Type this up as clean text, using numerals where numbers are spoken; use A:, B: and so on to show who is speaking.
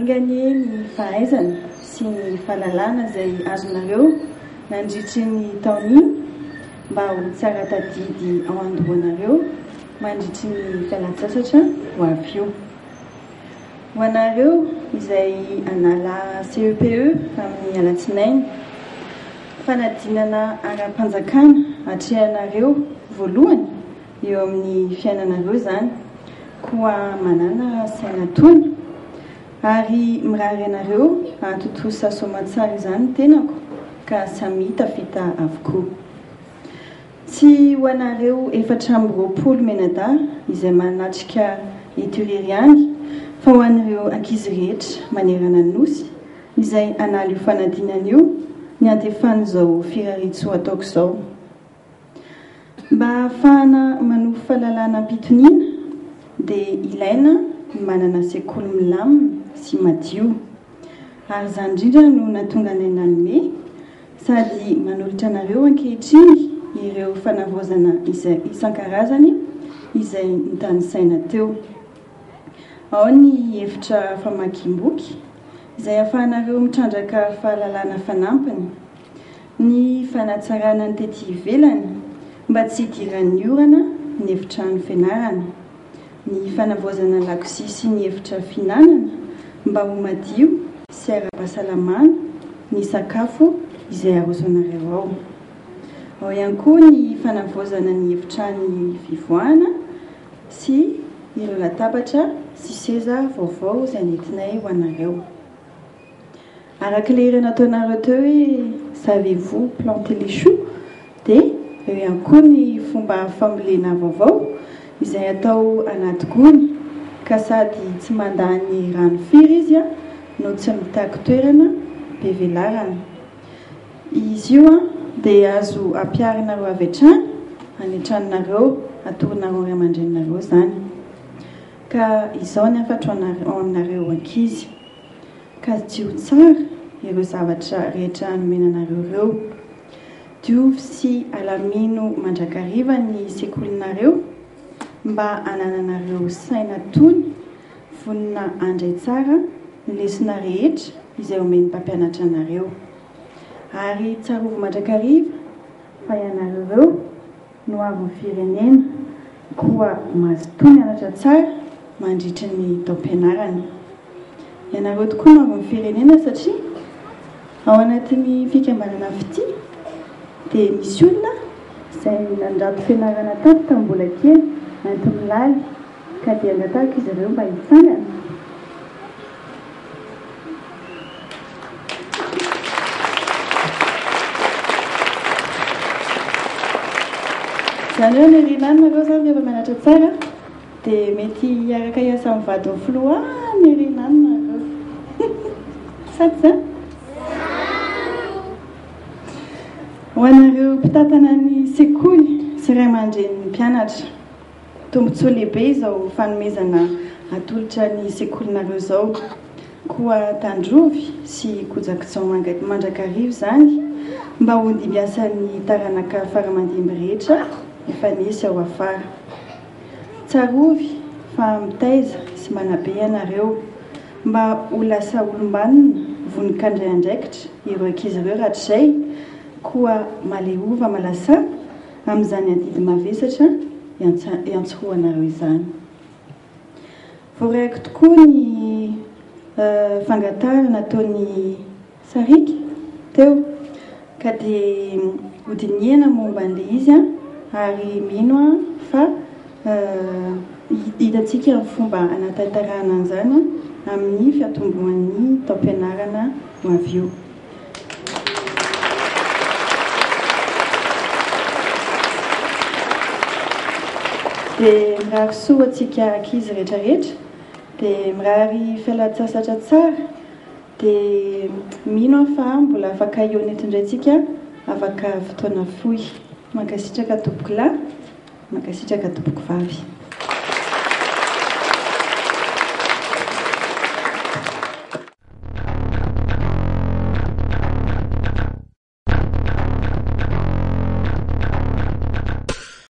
A: Enga anie ny fahaizana sy ny fahalalana izay azonareo nandritry ny taona iny mba ho tsara tadidy ao an-dohanareo mandritry ny fialan-tsasatra ho avy io. Ho anareo izay hanala CEPE amin'ny alatsinainy, fanadinana ara-panjakana atrehanareo voalohany eo amin'ny fiainanareo izany, koa manàna saina tony, ary mirary anareo hahatontosa soamantsara izany ny tenako ka samia tafita avokoa. Tsy ho anareo 24 mianadahy izay manatrika eto irery ihany fa ho an'ireo ankizy rehetra manerana ny Nosy izay hanala io fanadinana io ny antefan'izao firariantsoa ataoko izao. Mba hahafahana manovo fahalalana am-pitoniana dia ilaina ny manana sekoly milamina sy madio. Ary izany indrindra no nahatonga anay nanome sady manolotra anareo ankehitriny ireo fanavaozana isan-karazany izay notanisaina teo. Ao ny efitra famakiam-boky izay ahafahanareo mitrandraka fahalalana fanampiny. Ny fanatsarana ny tety ivelany mba tsy hidiran'ny orana ny efitrano fianarana. Ny fanavaozana lakozia sy ny efitra fihinanana mba ho madio sy ara-pahasalamana ny sakafo izay aroso anareo ao. Ao ihany koa ny fanavaozana ny efitrano fivoahana sy ireo latabatra sy seza vaovao izay nentinay ho anareo. Araka ilay hira nataonareo teo hoe Savez-vous planter les choux dia eo ihany koa ny fomba fambolena vaovao izay atao anaty gony ka sady tsy mandany rano firy izy no tsy mitaky toerana be velarana. Izy io dia azo ampiharinareo avy hatrany any an-tranonareo, atoronareo ray aman-dreninareo izany. Ka izao ny hafatro aminareo ankizy. Kajio tsara ireo zavatra rehetra nomena anareo ireo. Diovy sy alamino mandrakariva ny sekolinareo mba hanananareo saina tony, vonona handray tsara ny lesona rehetra izay omen'ny mpampianatra anareo. Ary tsarovy mandrakariva fa ianareo ireo no avin'ny firenena, koa mazotoa mianatra tsara mandritry ny taom-pianarana. Ianareo tokoa no avin'ny firenena satria ao anatin'ny fikambanana Fitia dia misy olona izay nandrato fianarana tato tamin'ny mbola kely, enti-milaly, ka dia angatahiko izy ireo mba hitsangana. Izany hoe any aoriana any nareo izany rehefa mianatra tsara dia mety hiaraka hiasa amin'ny vadin'ny filoha any aoriana any nareo. Sa tsy izany? Ho anareo mpitantana ny sekoly sy ray aman-drenin'ny mpianatra. Tombontsoa lehibe izao fanomezana atolotra ny sekolinareo izao. Koa tandrovy sy kojakojao mandrakariva izany mba ho ndimbiasan'ny taranaka faramandimby rehetra hifanesy ao afara. Tsarovy fa mitaiza sy manabe ianareo mba ho lasa olom-banona vonon-kandray andraikitra ireo ankizy ireo rahatrizay, koa malehova malasà amin'izany adidy mavesatra iantsorohanareo izany. Voaraiko tokoa ny fangatahana nataon'i Sariaka teo ka dia hodinihana momba an'ilay izy ary mino aho fa hitantsika ny fomba hanatanterahana an'izany amin'ny fiantombohan'ny taom-pianarana ho avy io. Dia mirary soa antsika ankizy rehetra rehetra, dia mirary fialan-tsasatra tsara, dia mino aho fa mbola afaka hihaona eto indray tsika afaka fotoana fohy. Mankasitraka tompokolahy, mankasitraka tompokovavy.